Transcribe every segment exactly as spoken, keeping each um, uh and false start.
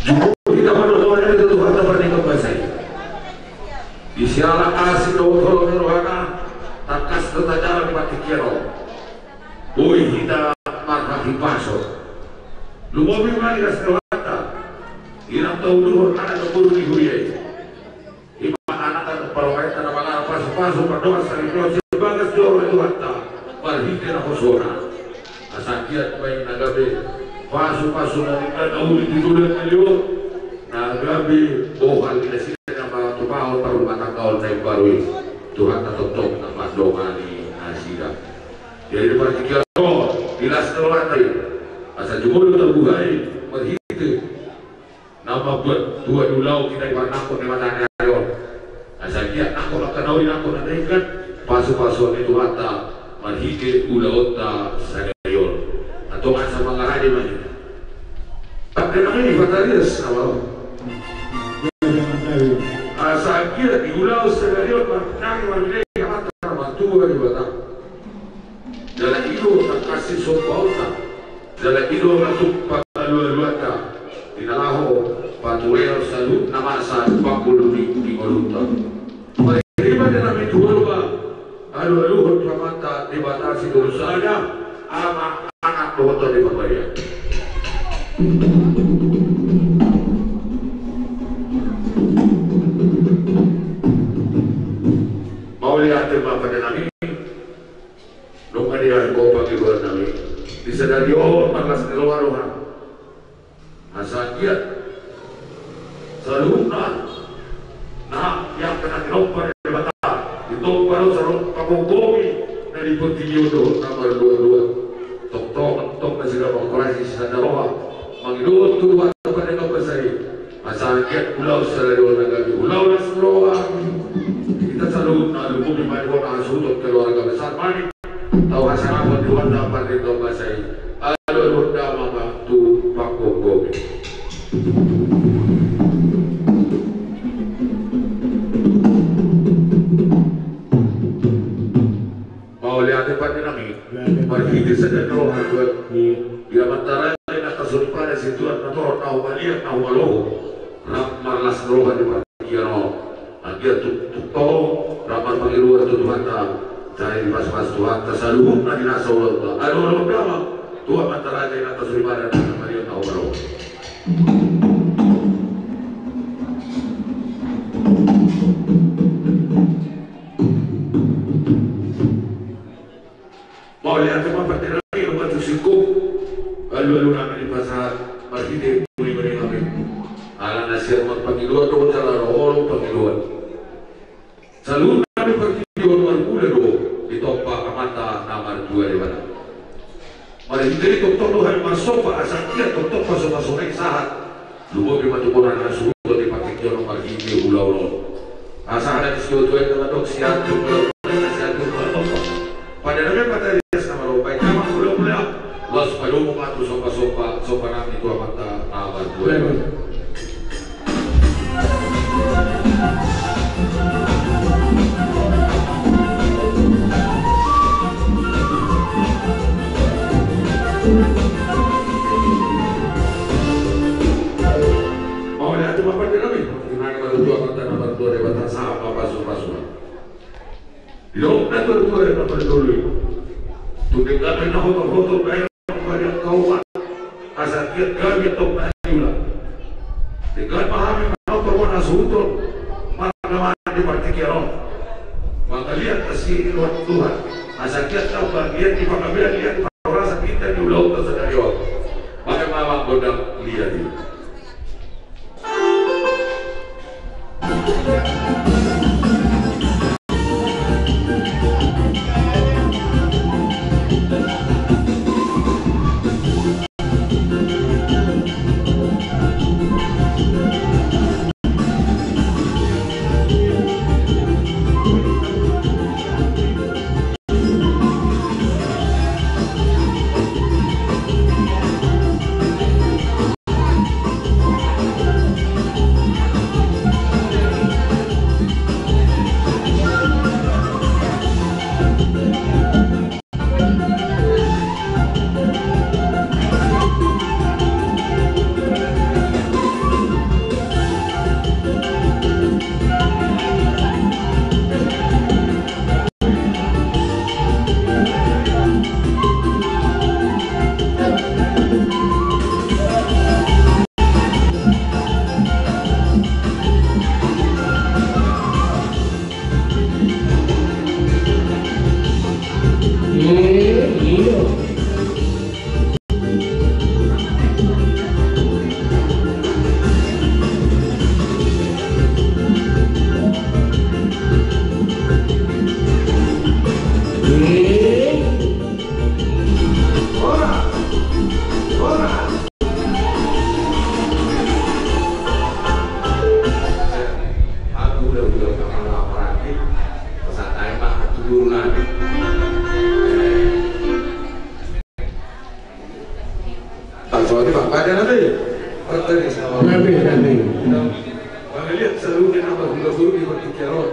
Jumolo hita mardomu tu Tuhanta pardenggan basa i. Di siala asi dohot holong ni rohana, tangkas do tajalang di partingkian on. Boi hita marhahipason. Lumobi ma di las ni rohanta. Inang tauluhon anak dohot boru ni huria i. Ima anak dohot parumaenta na mangarap pasupasu, pardongansaripeon sian bagas joro ni Tuhanta marhite naposona. Asa anggiat ma i na gabe pasupasu na uli di joloan ni ari on, na gabe bohal di nasida na mangatupahon parrumatanggaon na imbaru i. Tuhanta tongtong na mandongani nasida. Jadi di partingkian on, di las ni rohanta i, asa jumolo tabuhai marhite na mambuat tua ni ulaon hita di parnangkok ni mata ni ari on. Asa anggiat nangkok angka na uli, nangkok na denggan, pasupasuon ni Tuhanta marhite ulaonta sadari on. Antong asa mangarade ma hita. Tangke nami patarias na malo. Asa anggiat di ulaon sadari on marnang marnang hata martua di bata. Jala i do tangkas sisombaonta, jala i do na tuk pangalualuanta, di na laho patureon saluhutna masa pangoluan ni ngolunta. Marhite ma di nami tu Jahowa, alualuhon tu Amanta Debata sitolu sada, Ama, Anak dohot Tondi Parbadia. Mauliate ma pande nami. Nunga dialuhon pangidoan nami di sadari on, marlas ni roha do hami. Asa anggiat saluhutna na iangkat na tinompa ni Debata, ditompa do saluhut pangonggomi na di portibi on dohot na marluat-luat. Tongtong, tongtong nasida mangkorasi sisada roha mangidohon tu Tuhanta pardenggan basa i. Asa anggiat ulaon sadari on na gabe ulaon las ni roha. Hita saluhutna, lumobi ma di bona hasuhuton keluarga besar Manik, tau hasangapon di Tuhanta pardenggan basa i. Alualuhon damang ma tu pangonggomi. Mauliate pande nami. Marhite sada ni roha Tuhan. Ia mantarai na kasuripada si Tuhan na torop na humaliang na humaloho. Rap marlas roha di partingkian on. Anggiat tuk tuk to rap marpangidoan tu Tuhanta. Sai dipasupasu Tuhanta saluhutna di nasa ulaonta. Alualuhon damang tu Amanta Raja i na kasuripada na humaliang na humaloho. Mauliate ma pande nami, nunga tusingkop alualu nami dipasahat marhite muli muli nami. Ala na sian marpangidoan do jala ro pangidoan. Saluhutna di partingkian on marmula do ditompa Amanta na martua Debata. Marhite i tongtong do hami marsomba asa anggiat tongtong pasupasuna i sahat. Lumobi ma tu bona na suruh di partingkian on marhite ulaon on. Asa hata ni situa-tua i na mandok sian tu mula-mula na sian tu mula-mula. Pande nami patarias na malo, baen damang mula-mula. Laos padomu ma tu somba-somba, somba nami tu Amanta na martua. Mauliate ma pande nami. Di na martua Amanta na martua Debata sahat ma pasupasuna. Didok na tua-tua na pande tolu i. Tung denggan na hotor-hotor baen pande angka opat. Asa anggiat gabe tong na niula. Denggan ma hami manompa bona hasuhuton mardalan di partingkian on. Mangaliat asi roha Tuhan. Asa anggiat tamba liat di panggabean, liat di parhorasan hita di ulaonta sadari on. Baen ma amang gondang liat i. Gabe, gabe. Mangaliat saluhutna na marhulahula di partingkian on.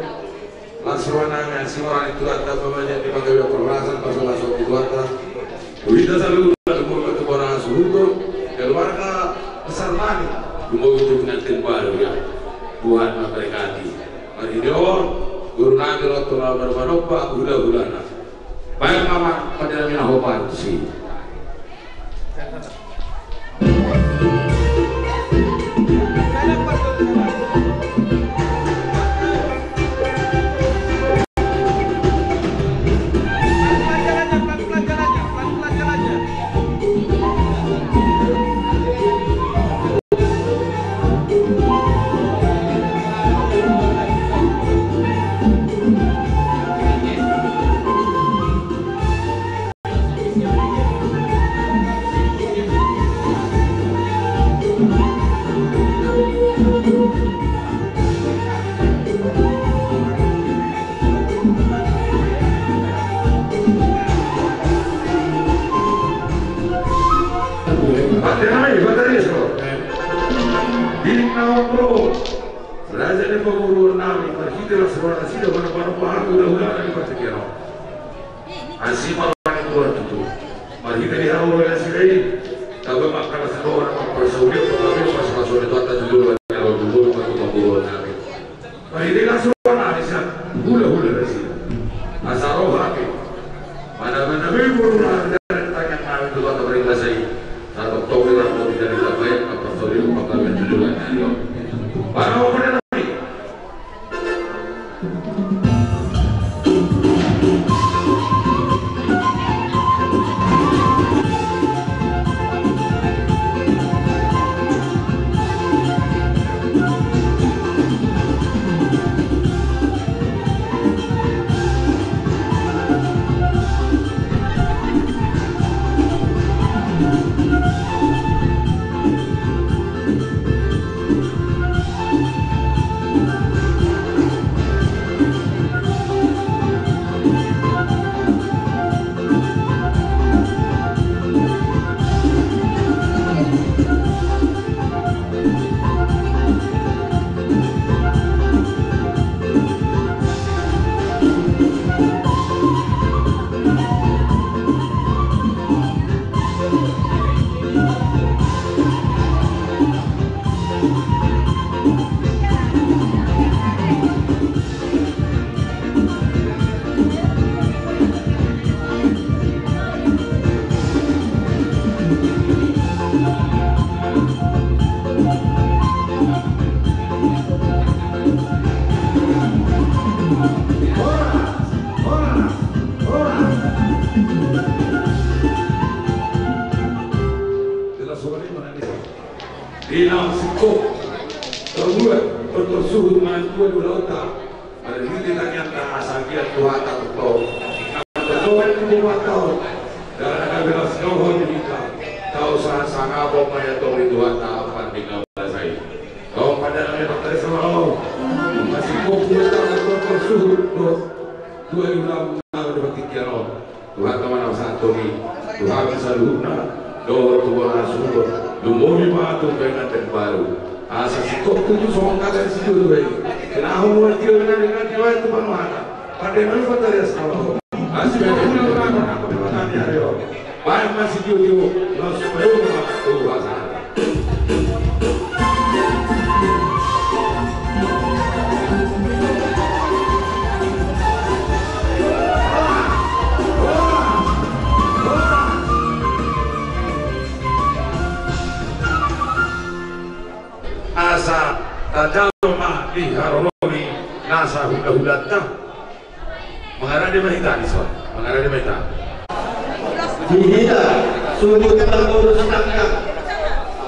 Las roha nami, asi ma roha ni Tuhanta, pambahenan ni panggabean parhorasan, pasupasu ni Tuhanta. Tu hita saluhutna, lumobi ma tu bona hasuhuton, keluarga besar nami, lumobi tu pengantin baru, ya. Tuhan memberkati. Marhite on, boru nami ro tu na marmanomba hulahulana. Baen ma, ma, pande nami na hombar tusi. Pande nami, pande nami, so. Di na on ro raja ni pamoruon nami, marhite las roha nasida, marpanomba hami hulahulana di partingkian on. Asi ma roha ni Tuhan tutu. Marhite ni hamu roha nasida i, tabo ma angka na saroha na marparsaulian, panggabean, pasupasu ni Tuhanta tu joloan ni ari on, tu joloan ni pamoruon nami. Marhite las roha nami sian hulahula nasida. Asa ro hami manamanabi boru nami, tangiang nami tu Tuhanta Paribasa i. Satongtong i rap dohot i, jadi tabaen ma parsaoran, panggabean tu joloan ni ari on. Baen ma pande nami. Di na singkop, torbuat, tortor suhut manang tua di ulaonta. Marhite tangiangta asa anggiat tu hata tongtong. Tongtong tu hata on. Dang na gabe las roha di hita. Tau sa sangap ma i antong di Tuhanta, ampan di na basa i. Tong pande nami, pande nami, sama lo. Masih kau buat tangan tortor suhut dohot tua di ulaonta di partingkian on. Tuhanta ma na pasahathon i tu hami saluhutna, dohot tu bona hasuhuton, lumobi ma tu pengantin baru. Asa singkop tutu songon hata ni sidua-dua i. Kena ho ma tio na dengan dibaen tu panuhatan. Pande nami, pande nami, sama lo. Asi bete hula-hula na panuhatan di ari on. Baen ma sitio-tio, laos padomu ma tu hasahatan. Asa tajalo ma di haroro ni nasa hula-hulanta. Mangarade ma hita dison, mangarade ma hita. Di hita, suhut parboru Sitanggang.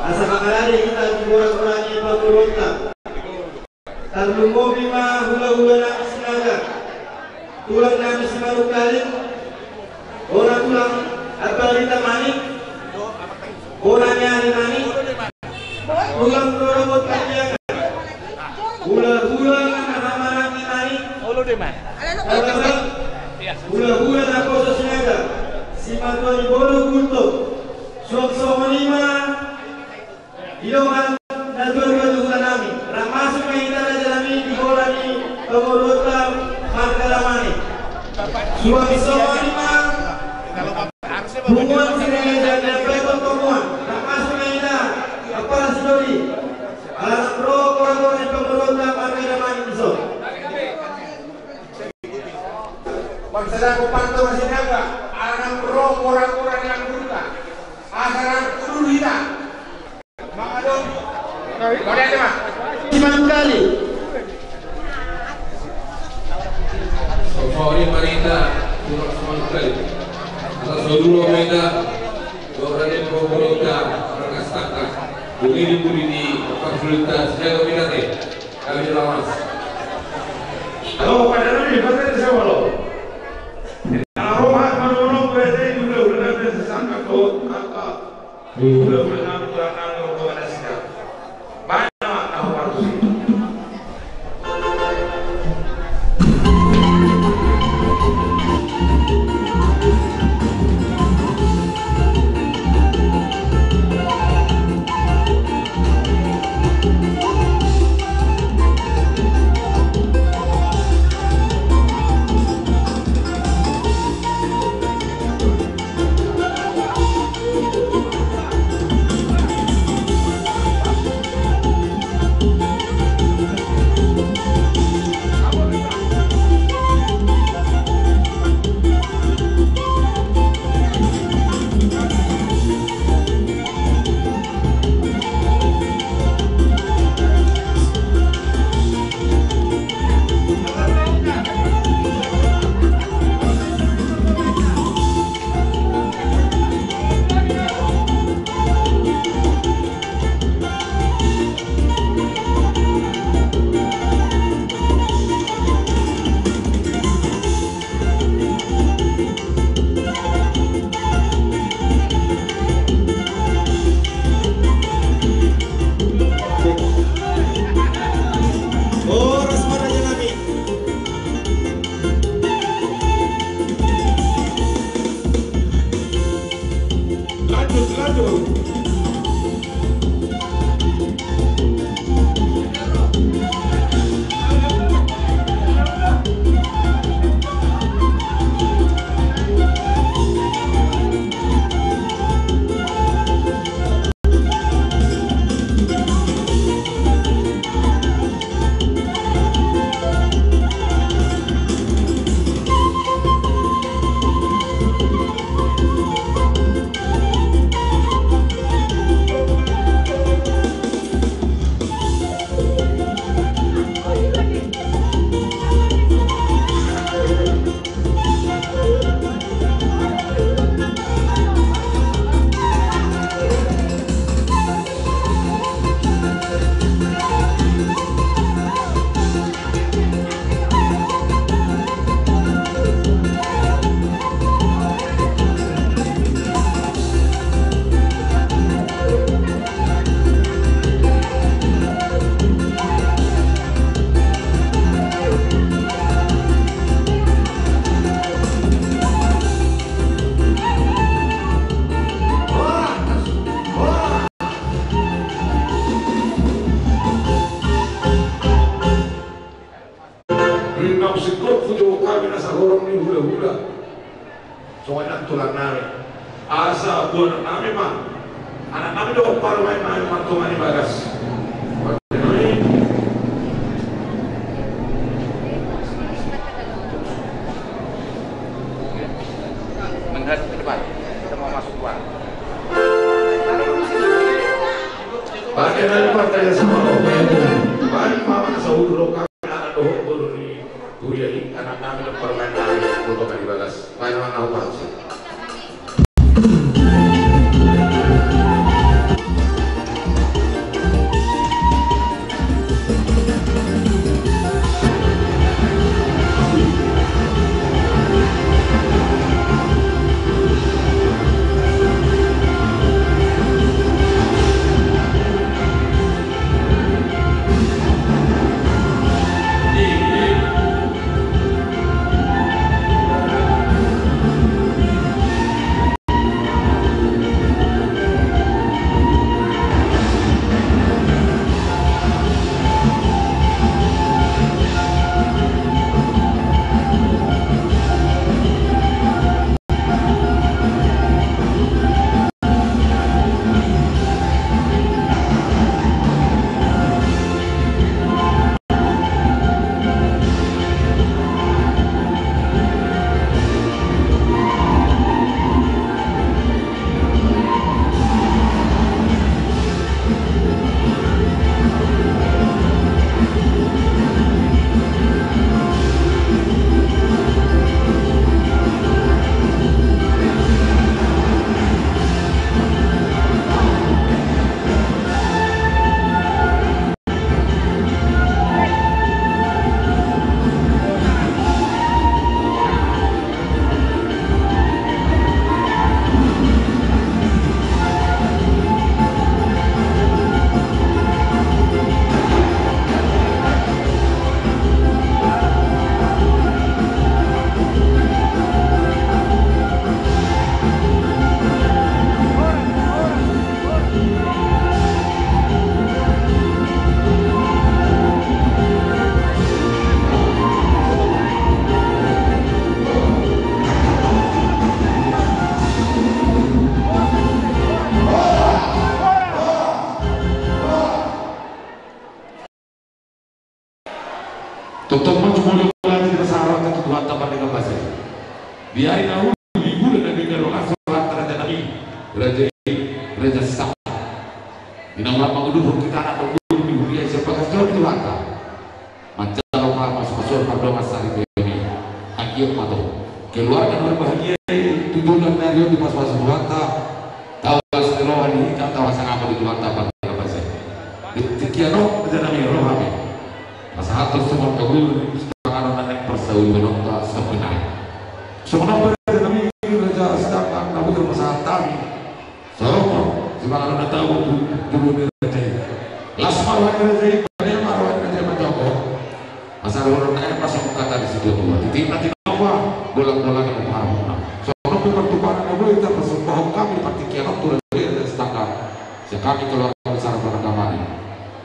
Asa mangarade hita di bona-bona ni pamoruonta. Tarlumobi ma hula-hula nami Sinaga. Tulang nami Simanungkalit. Bona tulang Ambalita Manik. Bona ni Ari Manik. Tulang rorobot Parliangan. Hula-hula na hamaranggi Manik. Hula-hula naposo Sinaga. Simatua ni boru Gultom. Suang songon i ma di dongan na Ala nang ro gora-gora ni pamoruonta marga Damanik dison. Marsadangkon panto ma Sinaga, ala nang ro gora-gora ni anggurta. Asa nang tudu hita. Mangadong. Mauliate ma. Simanungkalit. Sori marita, kurang simanungkalit. Atas dulu marita. Dohot raja ni pamoruonta, marga Sitanggang. Dung i di pudi ni parpudi ta, Sinaga Minate. Kami lawas. Halo, pada nami, pada nami, siapa lo? Halo, Mas, mana lo? Gue saya juga udah nami sesangka kok. Apa? Udah udah nami, udah nami, udah nami, udah nami. Mana, apa tuh sih? Horas ma raja nami. Lanjut, lanjut. Ringgap singkop pujo kami na sahorong ni hula-hula. Songon i nang tulang nami. Asa boanon nami ma anak nami dohot parumaen nami martonga ni bagas. Menghadap ke depan. Kita mau masuk, Bang. Baen ma partai sama. Baen ma masa udur. Anak dohot boru ni huria i, anak nami dohot parumaen nami, dohot di bagas. Baen ma na hupasu. Tongtong ma jumolo bagi na saroha tu Tuhanta pardenggan basa i. Di ari na uli, di bulan na binda rolas, rohanta raja nami, raja i, raja Sitanggang. Di na mangudurhon hita na tongtong di huria i sian bagas joro ni Tuhanta. Manjalo pasu-pasuon pardongan sari pe i. Anggiat ma tong keluarga na bahagia i tu joloan ni ari on dipasu-pasu Tuhanta. Tau las ni roha di hita, tau hasangapon di Tuhanta pardenggan basa i. Di tingki on raja nami, ro hami pasahathon songon hagoluan sipanganon na naeng parsaulihononta sampe nai. Songon on pe raja nami, raja Sitanggang, na boi pasahat hami songon sipanganon na tabo tu jolo ni raja i. Las ma roha ni raja i, bane ma roha ni raja i manjangkon. Asa dohonon na emas songon hata ni situatua: Titi ma tinopa, bolang-bolang ma pangarahutna. Songon on pe partuparan na boi taparsumbahon hami partingkian on tu raja i, raja Sitanggang, sian hami keluarga besar Panandaman i.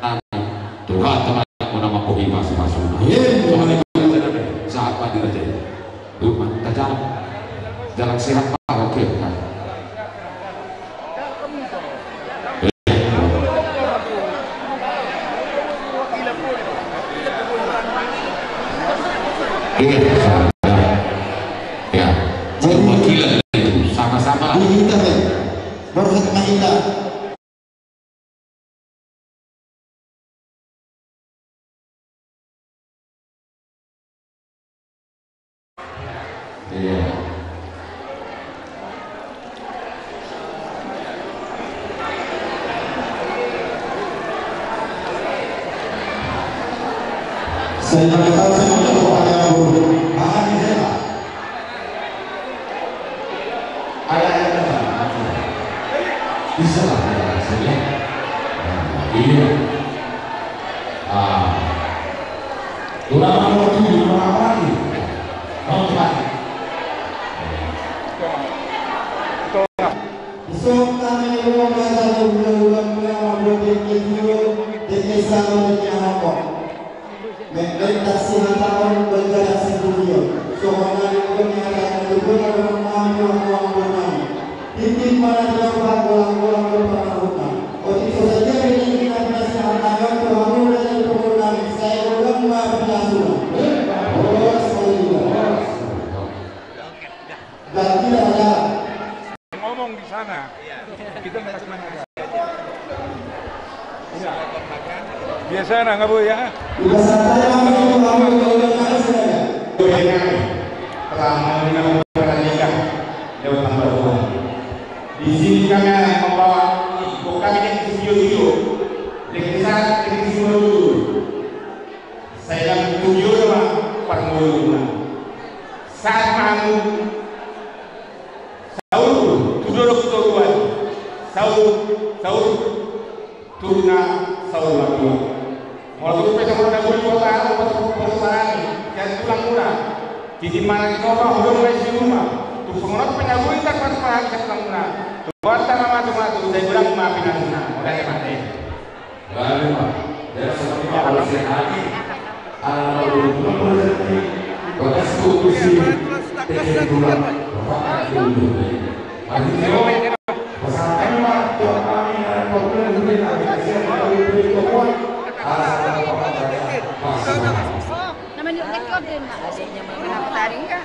Nami, Tuhanta ma na manggohi pasu-pasuna. Amin. Songon i ma raja nami, sahat ma di raja i. Duma, tajam. Jalan sehat, Pak. Oke, Pak. Iya. Ya. Jadi, perwakilan itu sama-sama. Di hita, Pak. Borhat ma hita. Iya. Saya katakan, saya mau tahu ada yang buruk. Apa nih, saya, Pak? Bisa lah, ya, maksudnya. Nah, iya. Ah. Kurang nomor tujuh, nomor apa lagi? Nomor empat. Isong kami uang raja udah ulang ulang buat yang kecil, yang kesal, yang hapok. Membentak si hata on, bergerak si bumi on. Songon na nidok ni hata na tutu na dohot nami, dohot nami. Tintin ma na tinopa, bolang-bolang do pangarahutna. Otik so sadia pe tingki na pinasida hata on tu hamu raja ni pangulu nami, sai godang ma pinasuna. Horas ma di hita. Dan tidak ada. Ngomong di sana. Kita nggak cuma Iya. Biasa na nggak boleh ya. Pertama dengan pertandingan lewat tambah dua. Di sini kami membawa bukan yang video-video. Saya bilang video sama parmulu. Saat mamu Saur tu dolok tu toruan. Saur, saur tu na saur matua. Molo tu pe songon na boi bota, bota, bota barani, jadi tulang mula. Jadi mana di rumah, udah mulai di rumah. Tu songon pe na boi tak pas paham ke tulang mula. Buat tanah matu-matu, saya bilang maafin aku na. Udah ya mati. Bale ma, ya, songon i ma, olo sehati. Ala na ulu tulang, olo sehati. Bagas tu tusi, teke tulang. Bapak tu tulang. Marhite on, pasahat hami ma tu hami na paula nuri na hami kasihan na ulu tulang. Ala na paula. Nama ni record den ma. Adiknya mama. Taring ka?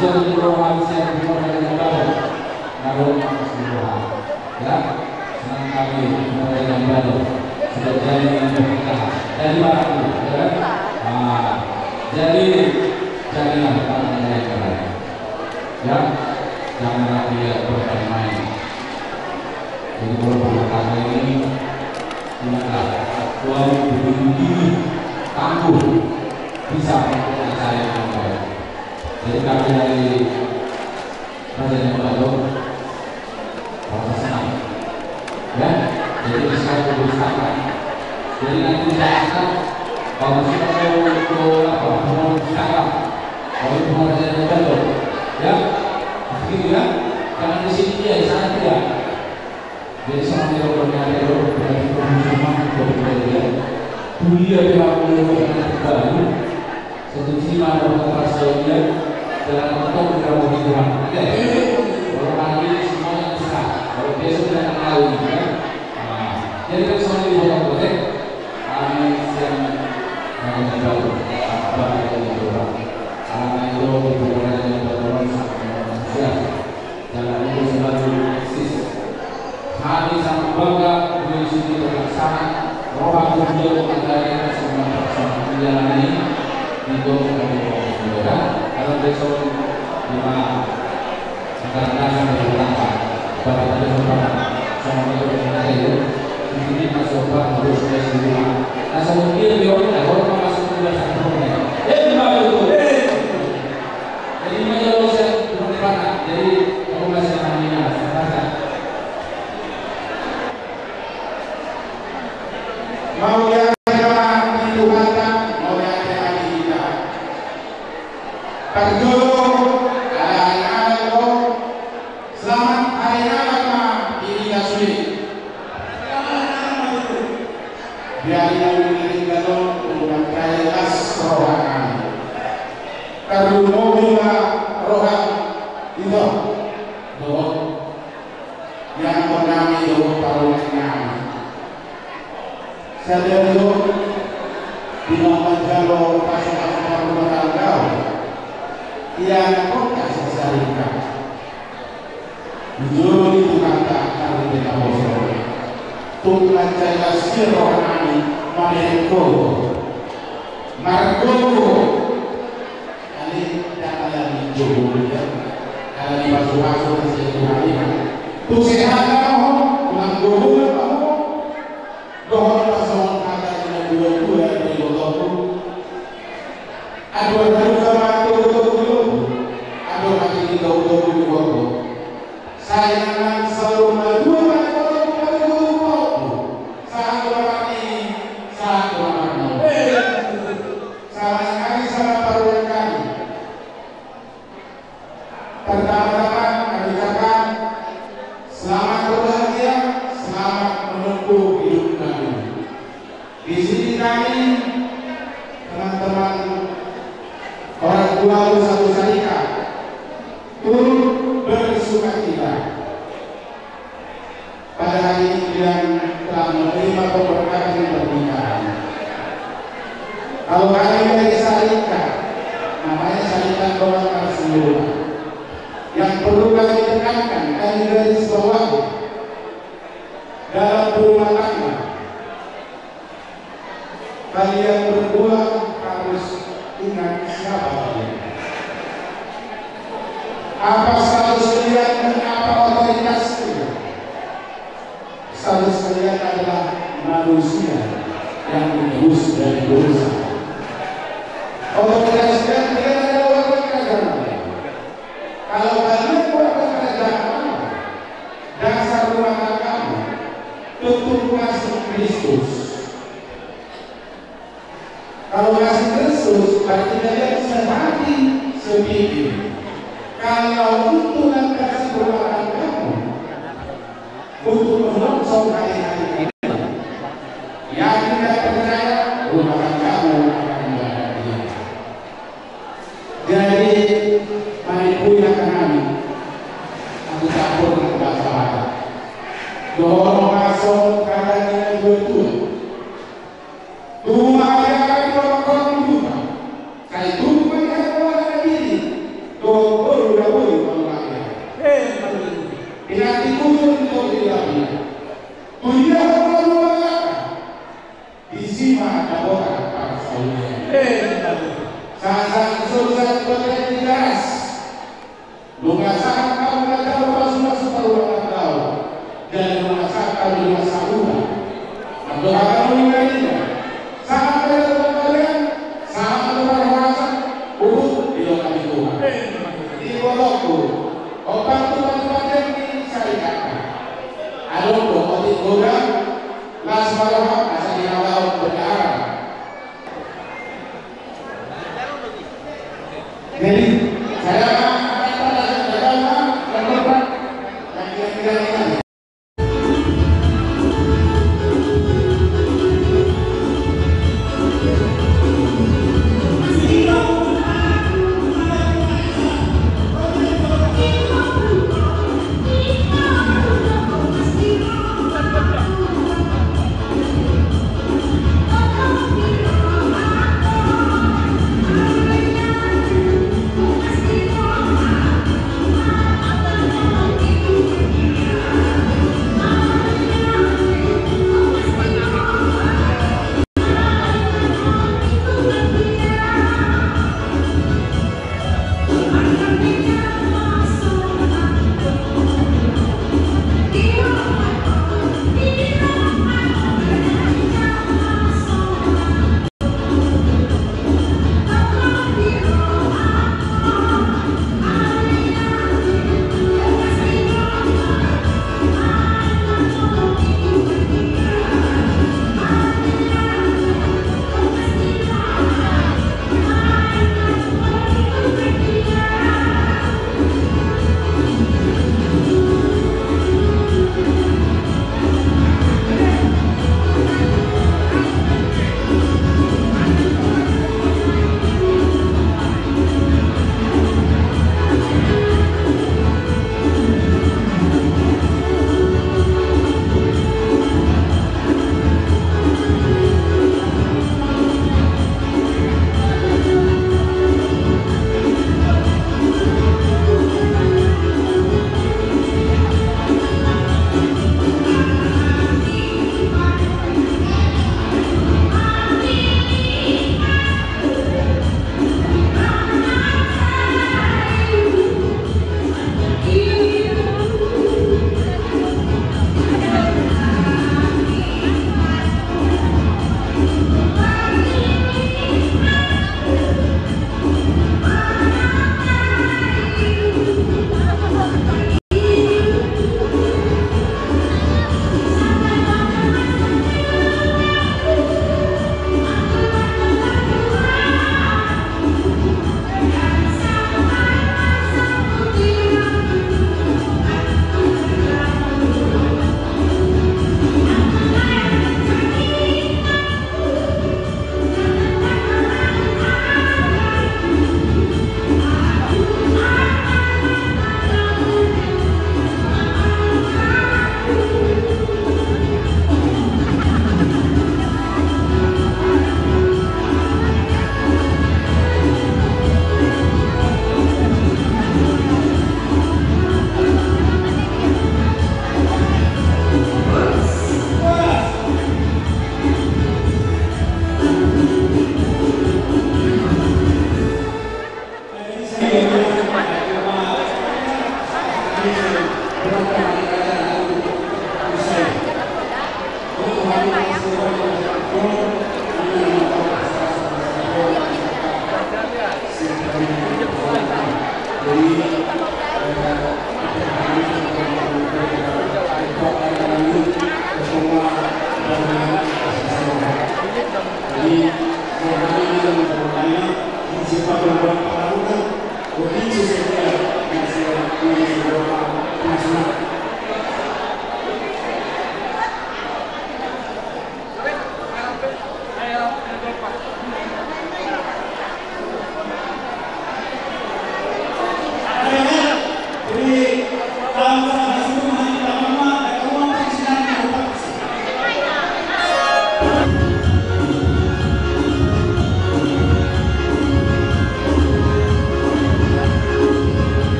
Jadi roha bisa dibuat dari yang baru. Baru masuk roha. Ya, senang kami mulai yang baru. Sudah jadi yang berkah. Jadi barang, ya kan? Nah, jadi jadilah tangan yang baik. Ya, janganlah dia bermain-main. Jadi kalau berkata ini, ingatlah, Tuhan berdiri gigih, tangguh, bisa mempercayai yang baik. Jadi kami dari Raja Dembalo, rasa senang. Ya, jadi bisa berdustakan. Jadi nanti di sana, kalau sudah mau ke apa, mau dustakan, kalau itu mau Raja Dembalo, ya, begitu ya. Jangan di sini dia, di sana dia. Jadi sama dia berkata, dia berkata, dia berkata, dia berkata, dia berkata, dia berkata, dia berkata, Satu sisi mana orang terasa dia dalam bentuk drama hiburan. Oke. Kalau hari ini semuanya bisa. Kalau besok kita tak tahu, ya. Nah, jadi kan soal ini bukan boleh. Kami siang hari ini tahu apa yang dicoba. Karena itu diperlukan yang bertolong sama manusia. Jalan itu selalu eksis. Hami sangat bangga di sini, dengan sangat roha gembira menghargai semua persoalan ini. Itu kami mau sampaikan. Kalau besok lima, karena sampai berapa? Pada pada berapa? Sama itu dengan saya. Di sini masuk Pak, terus saya sendiri. Nah, sama dia, dia, orang masuk ke dalam satu. Eh, lima itu. Eh. Jadi, menyelesaikan, jadi, kamu masih hamil, sebentar. Mau ya, di Tuhan, mau ya, di kita. Parjolo, ala, ala, ala, selamat hari raya ma di kita sulit. Biar yang meninggal dong, untuk percaya las rohani. Tarlumobi ma roha, ito, dohot. Yang pernah ito, parulak nami. Sadari on, di na manjalo pasu-pasu parrumah tangga on, ia na kota sasarika. Jolo ni Tuhanta, kami beta bosor. Tung mancai las rohanami, mamereng gogo. Margogo. Ale, dang alani jogo, ya. Alani pasu-pasu, na sai Tuhan, ya. Tung sehat ma ho, tung gogo ma ho. Dohot ma songon hata ni na dua-dua, di lotongku. Aduan haluka ma togu-togu di lombu. Aduan hata ni togu-togu di lombu. Sai nang saur matua ma togu-togu di lombu. Sahat tu amar ni, sahat tu amar ni. Sama sekali sama paruan kami. Pertama-tama kami ucapkan selamat berbahagia, selamat menempuh hidup kami. Di sini kami, teman-teman orang tua Bersatu Syarikat, turut bersuka cita pada hari ini kalian telah menerima pemberkatan pernikahan. Kalau kami dari syarikat, namanya Syarikat Dongan Marsinuruan. Yang perlu kami tekankan, kami garis bawahi, dalam berumah tangga, kalian berdua harus ingat siapa kalian. Apa status kalian dan apa otoritas kalian? Status kalian adalah manusia yang ditebus dari dosa. Otoritas kalian, kalian adalah warga kerajaan Allah. Kalau kalian warga kerajaan Allah, dasar rumah tanggamu tentu masih Kristus. Kalau masih Kristus, berarti kalian sehati sepikir. Kalau itu landasan rumah tanggamu untuk menyongsong hari-hari kalian, yakin dan percaya, rumah tanggamu akan bahagia. Jadi, mari punya kami. Aku campur dengan bahasa Batak. Dohot ma songon hata ni na dua-dua. Tubu ma hatiha di lombu on, tubu ma. Sai tubu ma hatiha di lombu on. Boru na boi paluaon. Pinantikhon do di topi ni lapian. Tudia ho na lumangatta. Disi ma dapotan parsaulian. Sahat-sahat ni solu, sahat tu bontean ni Tigaras. Nunga sahat hamu na jalo pasu-pasu parumaen nami. Jadi nunga sahat hamu di masa tua. Andorang hamu ninna-ninna. Sahat ma jalo panggabean, sahat ma jalo parhorasan, huhut didok hami Tuhan. Di botongku, ompang tu patu-patuan ni sarikat. Adong do otik godang, las ma roha, asa di halaon bendahara. Jadi, saya akan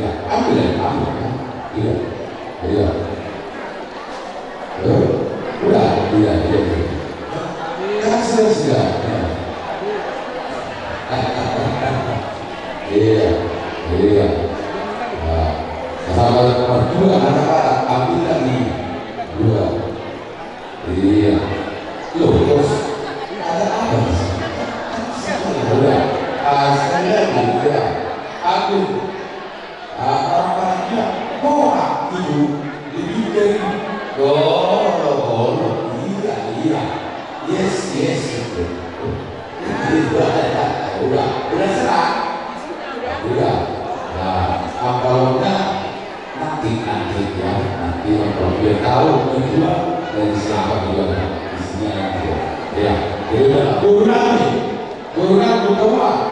Ya, ambil ya, ambil ya. Iya, iya. Halo? Udah, iya, iya, iya. Kan sudah, sudah. Iya, iya. Nah, sama nomor dua, anak-anak, ambil lagi dua. Iya. Loh, bos, ada apa di sini? Udah, ah, sekali lagi, ya. Aku, ah, orang-orang bilang, "Borak itu lebih dari golo-golo." Iya, iya. Yes, yes, itu. Itu ada, udah, udah serah. Udah. Nah, amplopnya nanti, nanti ya, nanti amplop biar tahu menjual dari siapa juga. Isinya nanti ya. Ya, jadi udah, guru nanti. Guru nanti, guru nanti.